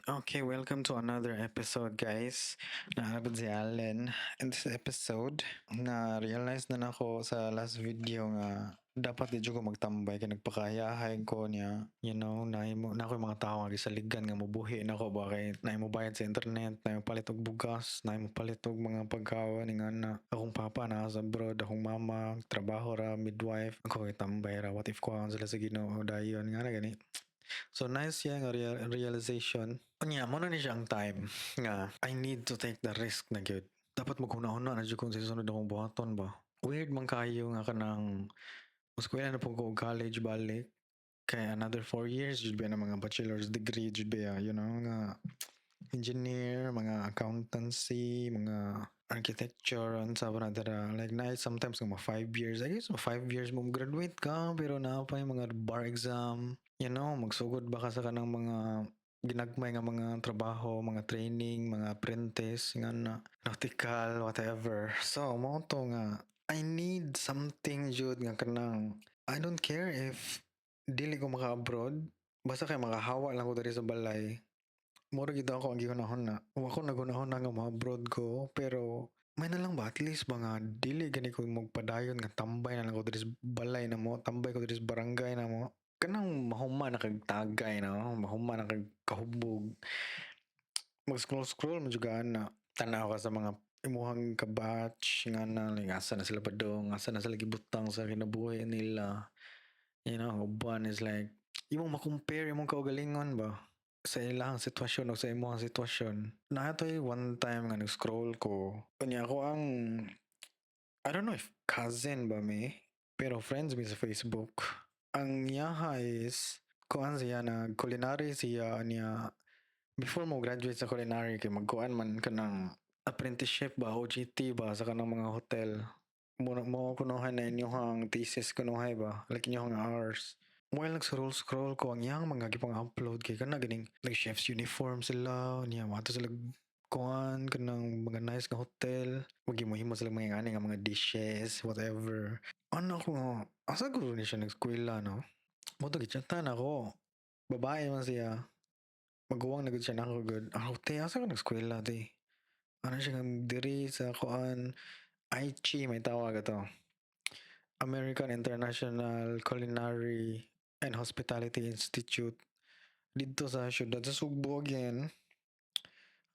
Okay, welcome to another episode, guys. Naa pod si Allen. In this episode, na-realize na nako sa last video nga dapat di jud ko magtambay kay nagpakahayahay ko niya. Na ako mga tao nga gisaligan nga mobuhi nako ba kay naay mobayad sa internet, naay mopalit og bugas, naay mopalit og mga pagkaon nga na akong papa naa sa abroad, akong mama trabaho ra, midwife. Ako kay tambay ra. What if kuhaan sila sa Ginoo dayon nga na gani. So nice siya nga realization. Unya, mao na ni siya ang time nga I need to take the risk na gyud. Dapat maghuna-huna na jud kung sa sunod akong buhaton ba. Weird man kayo nga kanang eskwela na pud ko og college balik. Kay another 4 years jud ba na mga bachelor's degree jud ba, nga engineer, mga accountancy, mga architecture, unsa pa na dira. Like na sometimes nga mga 5 years. I guess mga 5 years mo graduate ka pero naa pa yung mga bar exam. Magsugod ba ka sa kanang mga ginagmay nga mga trabaho, mga training, mga apprentice, nga na nautical, whatever. So, mao to nga I need something jud nga kanang I don't care if dili ko maka-abroad, basta kay makahawa lang ko diri sa balay. Mura gyud ako ang gihuna-huna. Wa ko naghuna-huna nga mo-abroad ko, pero may na lang ba, at least ba nga dili gani ko magpadayon nga tambay na lang ko diri sa balay namo, tambay ko diri sa barangay namo. Kanang mahuman na kag tagay no, mahuman na kag kahubog. Mag-scroll scroll man jud ka ana. Tan-aw ka sa mga imuhang kabatch nga na like asa na sila padung, asa na sila gibutang sa kinabuhi nila. Uban is like imong ma-compare imong kaugalingon ba sa ilang sitwasyon o sa imong sitwasyon. Naa toy one time nga nag-scroll ko. Unya ako ang I don't know if cousin ba mi, pero friends mi sa Facebook. Ang iyaha is kuan siya, nag culinary siya niya. Before mo graduate sa culinary kay magkuan man kanang apprenticeship ba, OJT ba, sa kanang mga hotel. Mo kunohay na inyong thesis kunohay ba, like inyong hours. While nag-scroll scroll ko, ang iyang mga gipang-upload kay kana ganing nag chef's uniform sila niya, moadto sila kuan kanang mga nice nga hotel, maghimo-himo sila mga ingani nga mga dishes, whatever. Ano ko nga, asa guro ni siya nag-eskwela, no? Mao to gichatan ako. Babae man siya. Maguwang na gud siya nako gud. Ako, "Te, asa ka nag-eskwela, te?" Ano siya nga diri sa kuan, Aichi may tawag ato. American International Culinary and Hospitality Institute. Didto sa siyudad sa Sugbo again.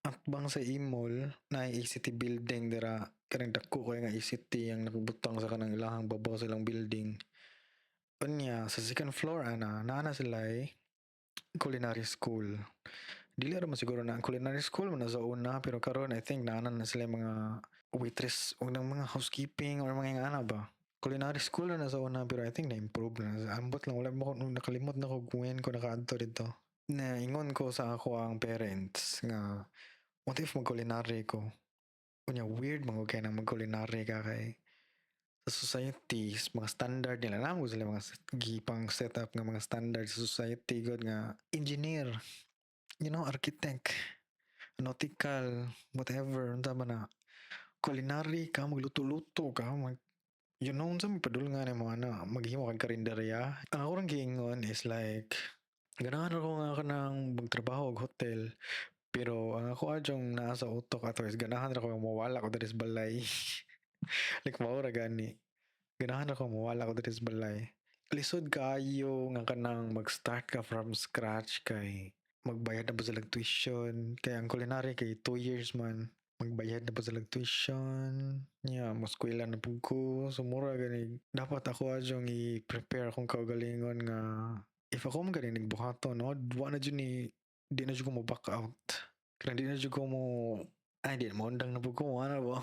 Atbang sa Imol na ACT building dira, kanang dako kaayo nga ACT ang nakabutang sa kanang ilahang babaw sa ilang building. Unya sa second floor ana naa na sila culinary school. Dili ra man siguro na ang culinary school man na sa una, pero karon I think naa na sila mga waitress o ng mga housekeeping or mga ingana ba. Culinary school na sa una, pero I think na-improve na. Ambot lang, wala mo ko nakalimot na ko when ko nakaadto didto. Naingon ko sa ako ang parents nga what if mag-culinary ko? Unya weird man gud kay nang mag-culinary ka kay sa society, mga standard nila naa sila mga gipang set up nga mga standard sa society gud nga engineer, architect, nautical, whatever, unsa man na. Culinary ka, magluto-luto ka, mag unsa may padulngan nimo ana, maghimo kag karinderya. Ang ako rang giingon is like ganahan ako nga kanang magtrabaho og hotel, pero ang ako adyong naa sa utok ato is ganahan ra ko nga mowala ko diri sa balay. Like mao ra gani. Ganahan ra ko mowala ko diri sa balay. Lisod kaayo nga kanang mag-start ka from scratch kay magbayad na ba sila tuition, kay ang culinary kay 2 years man. Magbayad na ba sila tuition, nya moeskwela na pud ko. So mura gani dapat ako adyong i-prepare akong kaugalingon nga if ako man gani ning buhaton, no, wa na jud ni di na jud ko mo back out. Kanang di na jud ko mo ay di moundang na pud ko ana ba.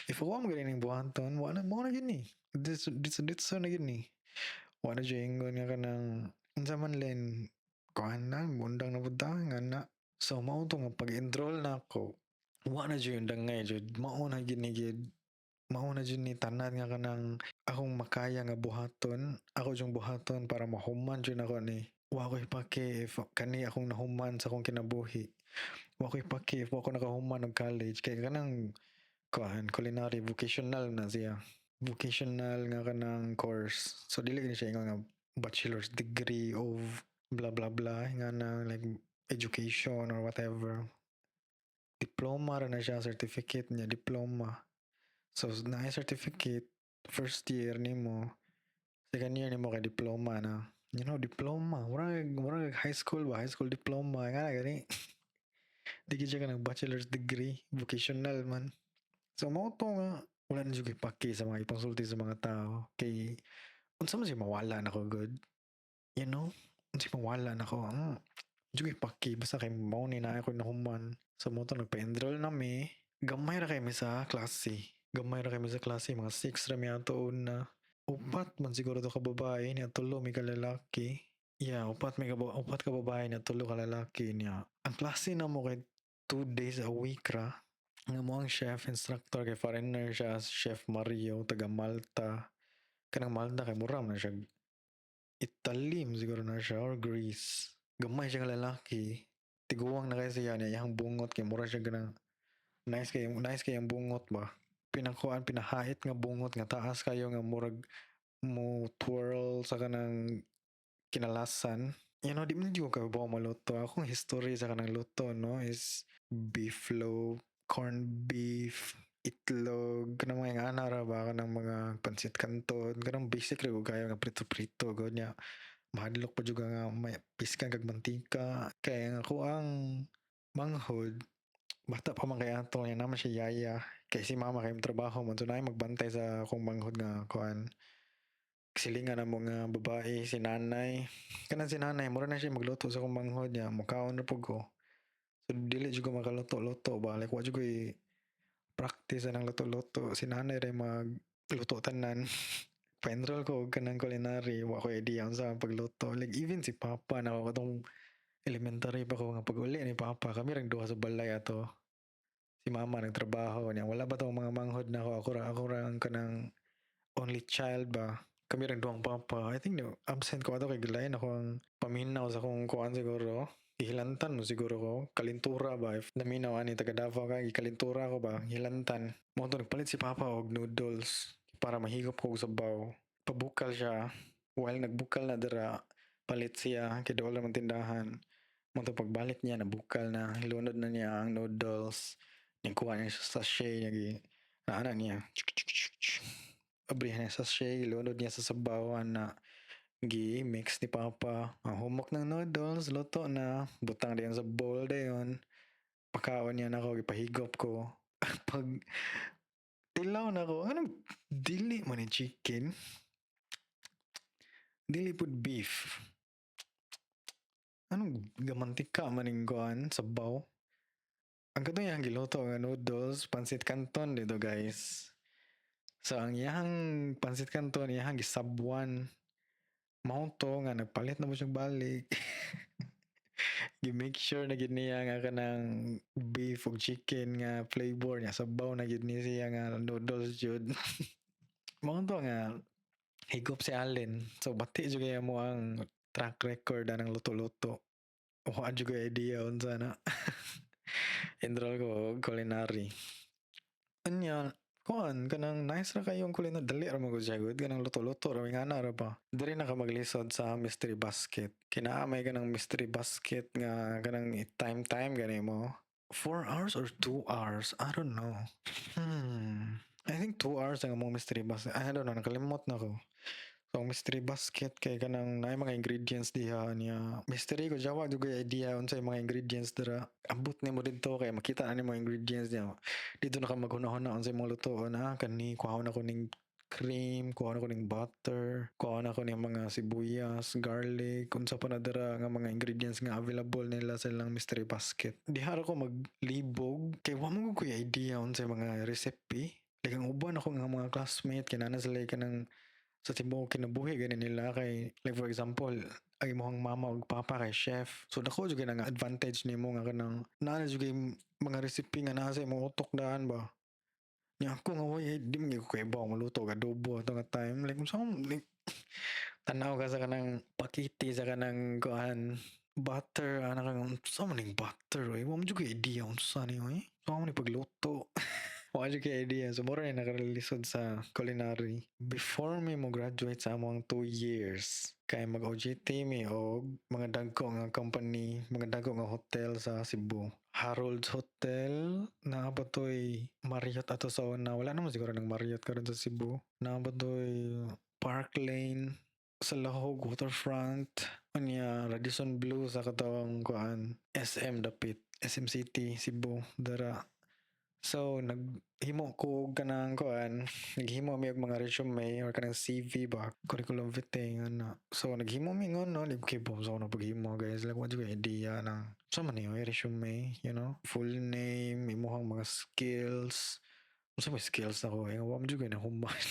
If ako man gani ning buhaton, wa na, mao na gyud ni. Ditso ditso ditso na gyud ni. Wa na jud ingon nga kanang unsa man len kuan na moundang na pud ta nga na. So mao to nga pag-enroll nako, wa na jud undangay jud, mao na gyud ni gyud. Mao na jud ni tanan nga kanang akong makaya nga buhaton, ako jung buhaton para mahuman jud nako ni. Wa ko'y pake if kani akong nahuman sa akong kinabuhi. Wa ko'y pake if wa ko nakahuman og college kay kanang kuan culinary vocational na siya. Vocational nga kanang course. So dili gani siya ingon nga bachelor's degree of blah blah blah nga na like education or whatever. Diploma ra na siya, certificate niya, diploma. So naay certificate, first year nimo, second year nimo kay diploma na. Diploma. Murag high school ba? High school diploma. Nga na gani. Di gyud siya kanang bachelor's degree. Vocational man. So mao to nga wala na jud ko'y paki sa mga ipangsulti sa mga tao. Kay unsa man siya mawala nako gud. You know? Unsa mawala nako. Jud ko'y paki basta kay mao ni naa ko nahuman. So mao to, nagpa-enroll na mi. Gamay ra kay mi sa klase. Gamay ra kay mi sa klase, mga 6 ra mi ato una. Upat man siguro to ka babae niya, tulo mi ka lalaki. Yeah, upat ka babae niya, tulo ka lalaki niya. Ang klase namo kay 2 days a week ra. Nga mo ang chef instructor kay foreigner siya, Chef Mario, taga Malta. Kanang Malta kay mura man siya, Italy man siguro na siya or Greece. Gamay siya nga lalaki. Tiguang na kay siya niya, iyang bungot kay mura siya ganang nice kay ang bungot ba. Pinakuan, pinahait nga bungot nga taas kayo nga murag mo twirl sa kanang kinalasan. Di man jud ko kabaw maluto. Akong history sa kanang luto, no, is beef loaf, corned beef, itlog, kanang mga ingana ra ba, kanang mga pansit canton, kanang basic ra gud kayo nga prito-prito gud niya. Mahadlok pa jud ka nga may piskan kag mantika. Kay ang ako ang manghod, bata pa man kay ato niya, naman siya yaya. Kay si mama kay trabaho man, so naay magbantay sa akong manghod nga kuan. Silingan namo nga babae, si nanay. Kanang si nanay, mura na siya magluto sa akong manghod niya, mukaon ra pud ko. So dili jud ko makaluto-luto ba, like wa jud ko'y practice anang luto-luto. Si nanay ra magluto tanan. Pa-enroll ko og kanang culinary, wa koy idea unsa ang pagluto. Like even si papa nako, katong elementary pa ko nga pag-uli ni papa, kami rang duha sa balay ato. Si mama nagtrabaho niya, wala ba tong mga manghod nako, ako ra ang kanang only child ba. Kami rang duhang papa. I think no, absent ko ato kay gilain ako ang paminaw sa akong kuan siguro. Gihilantan mo siguro ko. Kalintura ba? If naminaw ani taga Davao ka, gikalintura ko ba? Hilantan. Mao to, nagpalit si papa og noodles para mahigop ko og sabaw. Pabukal siya. While nagbukal na dira, palit siya kay dool naman tindahan. Mao to, pagbalik niya, nabukal na, hilunod na niya ang noodles. Nagkuha niya sa sachet niya, gi ana niya. Abrihan niya sa sachet, lunod niya sa sabaw na gi mix ni papa. Ang humok ng noodles, luto na. Butang diyan sa bowl dayon. Pakaon niya nako, gipahigop ko. Pag tilaw na ko, anong dili man ni chicken? Dili pud beef. Anong gamantika man ning kuan sabaw? Ang katong iyang giluto nga noodles, pansit canton dito, guys. So ang iyang pansit canton, iyang gisabwan. Mao to nga nagpalit na mo siyang balik. Gi-make sure na gid niya nga kanang beef ug chicken nga flavor niya sabaw na gid ni siya nga noodles jud. Mao to nga higop si Allen. So bati jud kaya mo ang track record anang luto-luto. Wa jud koy idea unsa na. Enroll ko og culinary. Anya, kuan kanang nice ra kayong culinary, dali ra man gud siya gud, kanang luto-luto ra, ingana ra ba. Diri na ka maglisod sa mystery basket. Kinaa may kanang mystery basket nga kanang time time gani mo. 4 hours or 2 hours? I don't know. I think 2 hours ang among mystery basket. I don't know, nakalimot na ko. So ang mystery basket kay kanang naay mga ingredients diha niya. Mystery ko jawa jud koy idea unsay mga ingredients dira. Ambot nimo didto kay makita na nimo ingredients niya. Didto na ka maghuna-huna unsay imong lutoon. Ah, kani kuhaon nako ning cream, kuhaon nako ning butter, kuhaon nako ning mga sibuyas, garlic, unsa pa na dira nga mga ingredients nga available nila sa ilang mystery basket. Diha ra ko maglibog kay wa man gud koy idea unsay mga recipe. Like ang uban ako nga mga classmate kay naa na sila kanang sa tibuok kinabuhi gani nila, kay like for example, ang imong mama ug papa kay chef. So dako jud kay nga advantage nimo nga kanang naa na jud kay mga recipe nga naa sa imong utok daan ba. Nya ako nga way di man gyud ko kahibaw maluto og adobo ato nga time. Like unsa man, like tan-aw ka sa kanang pakiti sa kanang kuan, butter ana ka, unsa man ning butter oy, wa man jud koy idea unsa ni oy. Unsa man ni pagluto. Wa jud kay idea. So mura ni nakalisod sa culinary. Before mi mo graduate sa among 2 years, kay mag OJT mi og mga dagko nga company, mga dagko nga hotel sa Cebu. Harold's Hotel, naa pa to'y Marriott ato sa una. Wala naman siguro ng Marriott karon sa Cebu. Naa pa to'y Park Lane, sa Lahug, Waterfront, unya Radisson Blu sa katong kuan, SM dapit, SM City, Cebu, dara. So naghimo ko og kanang kuan, naghimo mi og mga resume or kanang CV ba, curriculum vitae nga na. So naghimo mi ngono, di ko kibaw sa ako paghimo, guys. Like, wa jud koy idea ng unsa man ni resume. Full name, imuhang mga skills. Unsa may skills nako eh, wa man jud koy nahuman.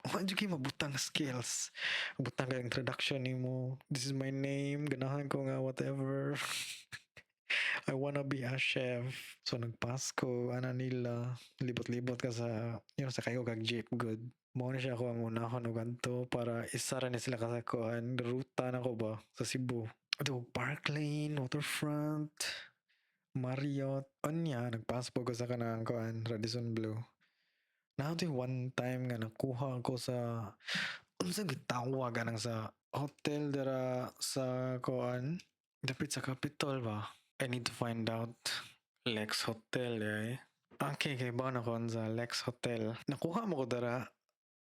Wa jud kay mabutang skills. Butang kay introduction nimo. "This is my name, ganahan ko nga whatever. I wanna be a chef." So nagpass ko ana nila, libot-libot ka sa sakay ko kag jeep gud. Mao na siya ako ang unahon og adto para isa ra ni sila ka kuan, ruta nako ba sa Cebu. Ato Park Lane, Waterfront, Marriott. Unya nagpass po ko sa kanang kuan, Radisson Blu. Naa to'y one time nga nakuha ko sa, unsa gitawag anang sa hotel dira sa kuan, dapit sa Capitol ba? I need to find out. Lex Hotel eh. Okay, kay ba na ko sa Lex Hotel. Nakuha mo ko dara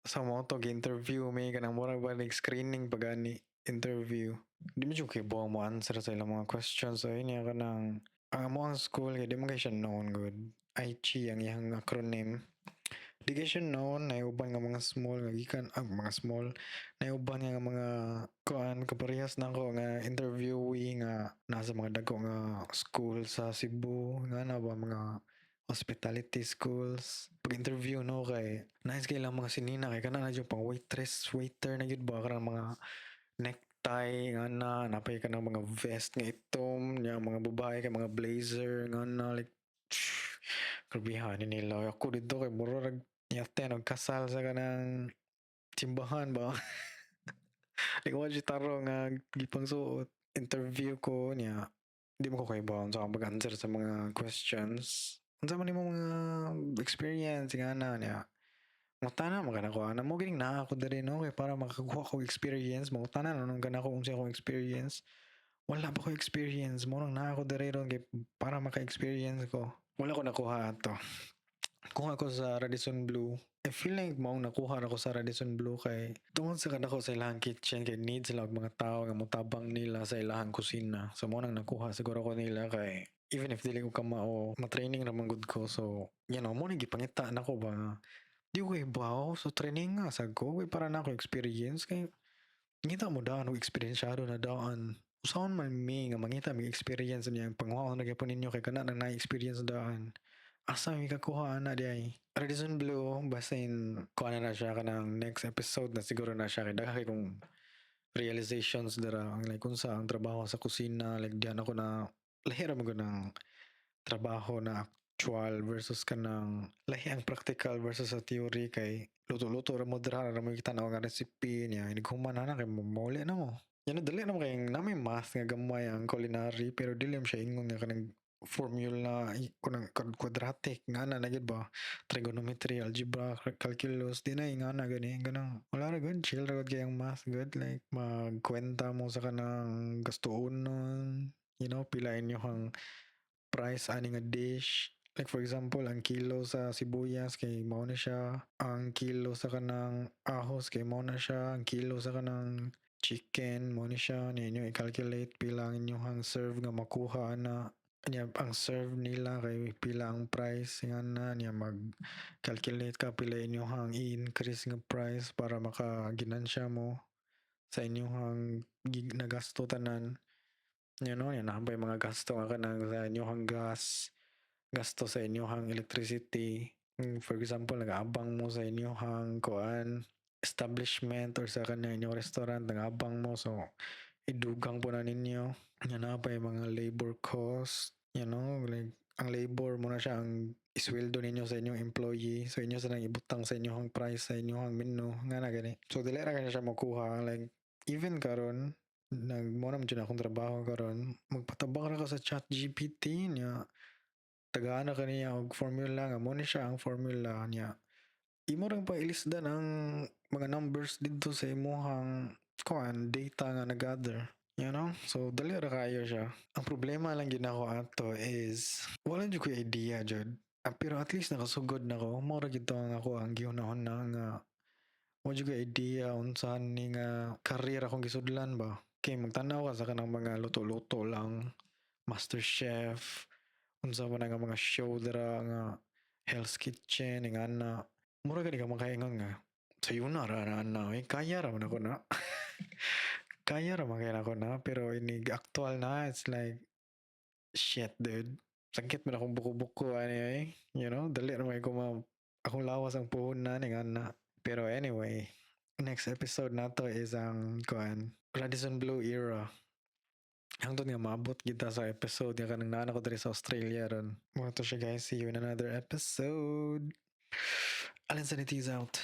sa moto, gi-interview mi, kanang murag ba screening pa gani, interview. Di mo jud kay mo answer sa ilang mga questions. So yun nga kanang ang among school kay di man kay siya known gud. ICHI ang iyang acronym. Di kay siya known na uban nga mga small nga gikan ah, mga small na uban nga mga kuan, kaparehas nako nga interviewee nga nasa mga dagko nga school sa Cebu nga na ba, mga hospitality schools. Pag interview, no, kay nice kay ilang mga sinina, kay kana na jud pang waitress, waiter na gyud ba, kanang mga necktie nga na napay kanang mga vest nga itom nya, mga babae kay mga blazer nga na, like grabehan ni nila. Ako dito kay mura rag yate nagkasal sa kanang simbahan ba, like wa jud tarong nga gipangsuot. Interview ko niya, di mo ko kaibaw sa akong pag-answer sa mga questions. "Unsa man imong mga experience?" nga na niya. Mangutana man ka nako ana mo gining naa ako diri, no, kay para makakuha ko experience. Mangutana na nung kanako unsa akong experience. Wala pa ko experience, mao nang naa ako diri ron kay para maka-experience ko. Wala ko nakuha ato. Kuha ko sa Radisson Blu. I feel like maong nakuha nako sa Radisson Blu kay tungod sa kanako sa ilahang kitchen, kay need sila og mga tao nga motabang nila sa ilahang kusina. So mao nang nakuha siguro ko nila, kay even if dili ko kamao, ma-training ra man gud ko. So, mo ni gipangita nako ba nga di ko hibaw. So training nga sad ko kay para na ako experience, kay ngita mo daan og eksperyensyado na daan. Usaon man mi nga mangita mig experience niya, panguhaon na gyapon ninyo kay kana nang na-experience daan. Asa mi kakuha ana diay? Radisson Blu, basin kuha na siya kanang next episode na siguro na siya, kay daghan kay kong realizations dira, ang like unsa ang trabaho sa kusina. Like diyan ako na lahi ra man gud ng trabaho na actual versus kanang lahi ang practical versus sa theory, kay luto-luto ra mo dira ra mo tan-aw nga recipe niya, inig human na kay mauli na mo. Yan, dali naman kay na may math nga gamay ang culinary, pero dili man siya ingon nga kanang formula kunang quadratic nga na gyud ba, trigonometry, algebra, calculus, di na ingana gani. Ganang wala ra gud, chill ra gud kay ang math gud. Like magkwenta mo sa kanang gastuonon, pila inyong price ani nga dish. Like for example, ang kilo sa sibuyas kay mao na siya, ang kilo sa kanang ahos kay mao na siya, ang kilo sa kanang chicken mao ni siya. Ninyo i-calculate pila ang inyong serve nga makuha ana niya, ang serve nila kay pila ang price nga na niya, mag calculate ka pila inyong i-increase nga price para makaginansya mo sa inyong nagasto tanan. Yan naa mga gasto nga kanang sa inyong gas, gasto sa inyong electricity. For example, nag-aabang mo sa inyong kuan, establishment or sa kanang inyong restaurant, nag-abang mo, so idugang po na ninyo. Yan na pa yung mga labor cost, like ang labor mo na siya ang isweldo ninyo sa inyong employee, so inyo sa nang ibutang sa inyong price sa inyong menu nga na gani. So dili ra kanya siya makuha. Like even karon, nag mo na akong trabaho karon, magpatabang ra ka sa Chat GPT niya. Tagaan na kaniya og formula nga mo ni siya ang formula niya. Imo rang pailisdan ang mga numbers didto sa imuhang kuan data nga nag-gather. You know? So, dali ra kayo siya. Ang problema lang gyud nako ato is wala jud ko idea jud. Ah, pero at least nakasugod na ko. Mao ra gyud to ang ako ang gihuna-huna nga wa jud ko idea unsahan ni nga career akong gisudlan ba. Kay magtan-aw ka sa kanang mga luto-luto lang, Master Chef, unsa man nga mga show dira nga Hell's Kitchen, ingana. Mura gani ka makaingon nga sayo na ra na ana eh. Kaya ra man ako na. Kaya ra man kaayo nako na, pero inig actual na, it's like, shit, dude. Sakit man akong buko-buko ani eh. Dali ra man ko ma akong lawas ang puhunan ingana. Pero anyway, next episode nato is ang kuan Radisson Blu era. Hangtod nga maabot kita sa episode nga kanang naa ko diri sa Australia ron. Mao to siya, guys. See you in another episode. Allen Sanity is out.